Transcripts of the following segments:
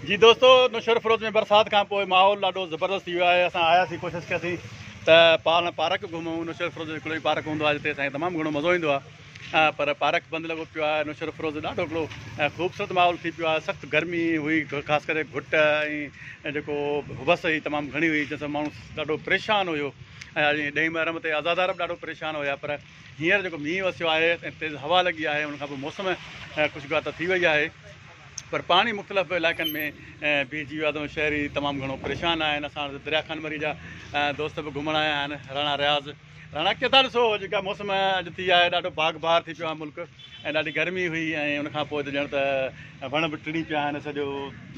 جي دوستو نوشهروفيروز ۾ برسات کان پوء ماحول ڏاڍو زبردست ٿي ويو آهي اسان آياسين ڪوشش ڪياسين ته پاڻ پارڪ گهمون نوشهروفيروز جو هڪڙو ئي پارڪ هوندو آهي جتي اسان کي تمام گهڻو مزو ايندو آهي پر پارڪ بند لڳو پيو آهي نوشهروفيروز ڏاڍو هڪڙو خوبصورت ماحول ٿي پيو آهي سخت گرمي هئي خاص ڪري گهٽ ۽ جيڪو حبس هئي تمام گهڻي هئي جنهن سان ماڻهو ڏاڍو پريشان هيو ۽ ڏهين محرم تي عزادار به ڏاڍو پريشان هيا پر هينئر جيڪو مينهن وسيو آهي ۽ تيز هوا لڳي آهي ان کان پوء موسم خوشگوار ته ٿي وئي آهي پر پاڻي مختلف علائقن ۾ بيهجي ويو آهي ته شهري تمام گهڻو پريشان آهن اسان وٽ دريا خان مري جا دوست به گهمڻ آيا آهن راڻا رياض راڻا ڪيئن ٿا ڏسو جيڪا موسم اڄ ٿي آهي ڏاڍو باغ بهار ٿي پيو آهي ملڪ ۽ ڏاڍي گرمي هئي ۽ ان کان پوء ته ڄڻ ته وڻ به ٽڙي پيا آهن سڄو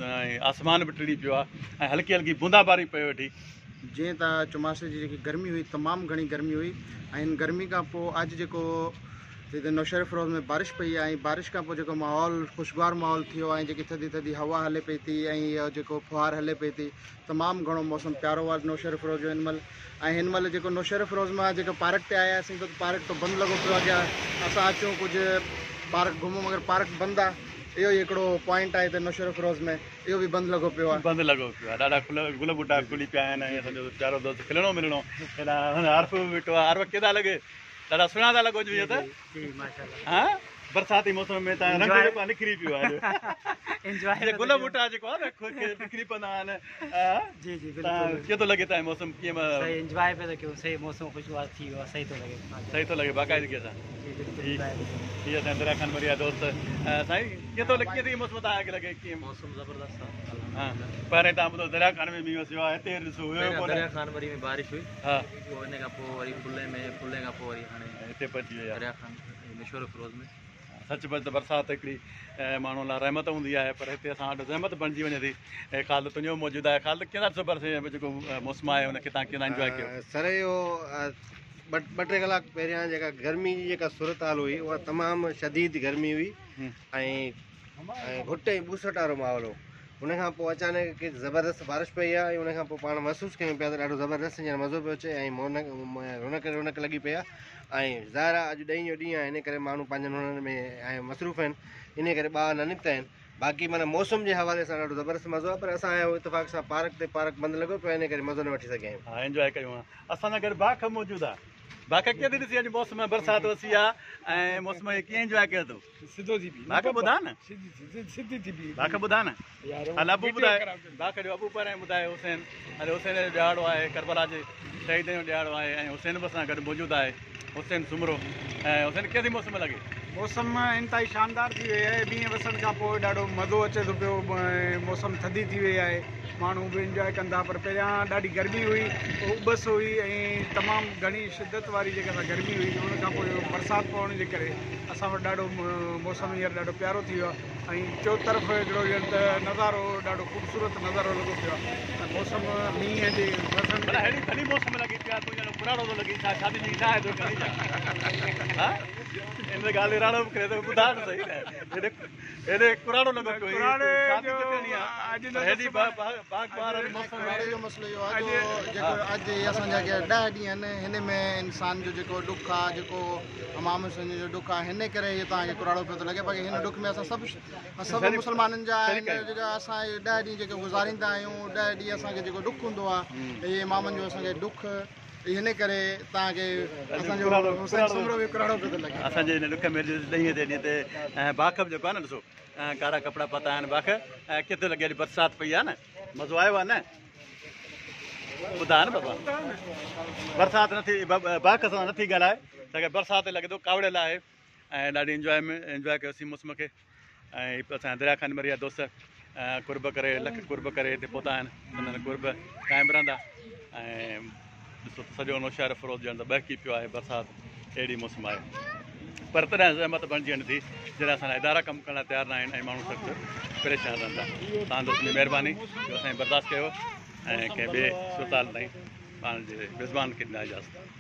۽ آسمان به ٽڙي پيو آهي ۽ هلڪي هلڪي بوندا باري پئي ويٺي. جيئن ته چوماسي جي جيڪي گرمي هئي تمام گهڻي گرمي هئي ۽ ان گرمي کان پوء اڄ جيڪو هتي نوشهروفيروز ۾ بارش پئي آهي ۽ بارش کان پوء جيڪو ماحول خوشگوار ماحول ٿي ويو آهي ۽ جيڪي ٿڌي ٿڌي هوا هلي پئي ٿي ۽ اهو جيڪو ڦوهار هلي پئي ٿي تمام گهڻو موسم پيارو آهي نوشهروفيروز جو هن مهل ۽ هن مهل جيڪو نوشهروفيروز مان جيڪو پارڪ تي آيا آهيون ته پارڪ ته بند لڳو پيو آهي اسان اچون ڪجهه پارڪ گهمون مگر پارڪ بند آهي اهو ئي هڪڙو پوائنٽ آهي هتي نوشهروفيروز ۾ اهو به بند لڳو پيو آهي. بند لڳو پيو آهي ڏاڍا گل ٻوٽا کلي پيا آهن ۽ اسان جو پيارو دوست کلڻو ملڻو هيڏانهن عارف به ويٺو آهي عارف ڪيئن ٿا لڳي ڏاڍا سهڻا ٿا لڳو اڄ ته جي ماشاءالله ها برساتي موسم ۾ ته رنگ جيڪو نکري پيو آهي انجواء گل ٻوٽا جيڪو آهي نه نکري پوندا آهن جي جي بلڪل ڪيئن ٿو لڳي تان موسم ڪيئن صحيح انجواء پيا ٿا ڪيون صحيح موسم خوشگوار ٿي ويو آهي صحيح ٿو لڳي صحيح ٿو لڳي باقاعدگي سان جي بلڪل هي اسان دريا خان مري جا دوست سائين ڪيئن ٿو لڳي ڪيئن ٿي موسم تان کي لڳي ڪيئن موسم زبردست آهي ها پهرين تان ٻڌو دريا خان ۾ مينهن وسيو آهي هتي ڏسو هيو ڪونه دريا خان مري ۾ بارش هئي ها پوء ان کان پوء وري ڦلي ۾ ڦلي کان پوء وري هاڻي هتي پهچي ويا. دريا خان نوشهرو فيروز ۾. سچ پچ ته برسات هڪڙي ماڻهو لاء رحمت هوندي آهي پر هتي اسان وٽ زحمت بڻجي وڃي ٿي. خالد تنيو موجود آهي خالد ڪيئن ٿا ڏسو برسات جو جيڪو موسم آهي ان کي تان ڪيئن ٿا انجواء ڪيو. سر اهو ٻه ٽي ڪلاڪ پهريان جيڪا گرمي جي جيڪا صورتحال هئي اها تمام شديد گرمي هئي ۽ ۽ گهٽ ۽ ٻوسٽ وارو ماحول هو ان کان پوء اچانڪ هڪ زبردست بارش پئي آهي ۽ ان کان پوء پاڻ محسوس ڪيون پيا ته ڏاڍو زبردست هينئر مزو پيو اچي ۽ رونق رونق لڳي پئي آهي ۽ ظاهر آهي اڄ ڏهين جو ڏينهن آهي ان ڪري ماڻهو پنهنجن هنن ۾ ۽ مصروف آهن ان ڪري ٻاهر نه نڪتا آهن باقي معنيٰ موسم جي حوالي سان ڏاڍو زبردست مزو آهي پر اسان آيا آهيون اتفاق سان پارڪ تي پارڪ بند لڳو پيو آهي ان ڪري مزو نه وٺي سگهيا آهيون. ها انجواء ڪيون ها اسان سان گڏ باک موجود آهي باک ڪيئن ٿي ڏسي اڄ موسم برسات وسي آهي ۽ موسم کي ڪيئن انجواء ڪيو اٿو. سڌو ٿي بيهه. باک ٻڌاء نه. سڌي ٿي بيهه. باک ٻڌاء نه. هل ابو ٻڌاء. باک جو ابو پهريائين ٻڌائي حسين. اڄ حسين جو ڏهاڙو آهي. ڪربلا جي شهيدن جو ڏهاڙو آهي ۽ حسين به اسان سان گڏ موجود آهي. حسين سومرو. ۽ حسين ڪيئن ٿي موسم لڳي؟ موسم انتهائي شاندار ٿي وئي آهي. مينهن وسڻ کان پوء ڏاڍو مزو اچي ٿو پيو. موسم ٿڌي ٿي وئي آهي. ماڻهو به انجواء ڪن ٿا پر پهريان ڏاڍي گرمي هئي اٻس هئي ۽ تمام گهڻي شدت واري جيڪا سا گرمي هئي ان کان پوء برسات پوڻ جي ڪري اسان وٽ ڏاڍو موسم هينئر ڏاڍو پيارو ٿي ويو آهي ۽ چوطرف هڪڙو ڄڻ ته نظارو ڏاڍو خوبصورت نظارو لڳو پيو آهي ۽ موسم مينهن جي وسڻ ڀلا ههڙي ڀلي موسم لڳي پئي آهي تون ڄڻ ڪراڙو ٿو لڳين ڇا شادي جي ڇا آهي توکي ڪرڻي ڇا ها ان ڳالهه تي راڙو به ڪري ٿو ٻڌاء ته سهي نه هيڏي ڪراڙو لڳو پيو ڪراڙي شادي جو ته ٿيڻي آهي اڄ نه هيڏي باغ بهار واري موسم ۾ ڪراڙي جو مسئلو اهو آهي جو جيڪو اڄ اسان جا ڏهه ڏينهن آهن هن ۾ انسان جو جيڪو ڏک آهي جيڪو امام حسين جو ڏک آهي هن ڪري اهو توهان کي ڪراڙو پيو ٿو لڳي باقي هن ڏک ۾ اسان سڀ سڀ مسلمانن جا آهن جيڪا اسان اهي ڏهه ڏينهن جيڪي گذاريندا آهيون ڏهه ڏينهن اسان کي جيڪو ڏک هوندو آهي اهي امامن جو اسان کي ڏک هن ڪري توهان کي اسان جو حسين سومرو به ڪراڙو پيو ٿو لڳي. اسان جي هن ڏک ۾ ڏهين تي ڏينهن تي باک به جيڪو آهي نه ڏسو ڪارا ڪپڙا پاتا آهن باک ڪيئن ٿو لڳي اڄ برسات پئي آهي نه مزو آيو آهي نه ٻڌاء نه بابا برسات نٿي باک سان نٿي ڳالهائي ڇاڪاڻ برسات لڳي ٿو ڪاوڙيل آهي ۽ ڏاڍي انجواء ۾ انجواء ڪيوسين موسم کي ۽ اسان دريا خان مري جا دوست قرب ڪري لک قرب ڪري هتي پهتا آهن سندن قرب قائم رهندا ۽ ڏسو ته سڄو نوشهر فروز ڄڻ ته ٻهڪي پيو آهي برسات اهڙي موسم آهي پر تڏهن زحمت بڻجي وڃي ٿي جڏهن اسان جا ادارا ڪم ڪرڻ لاء تيار نه آهن ۽ ماڻهو سخت پريشان رهن ٿا تان دوستن جي مهرباني جو اسان برداشت ڪيو ۽ ڪنهن ٻئي صورتحال تائين پاڻ جي ميزبان کي ڏنا اجازت.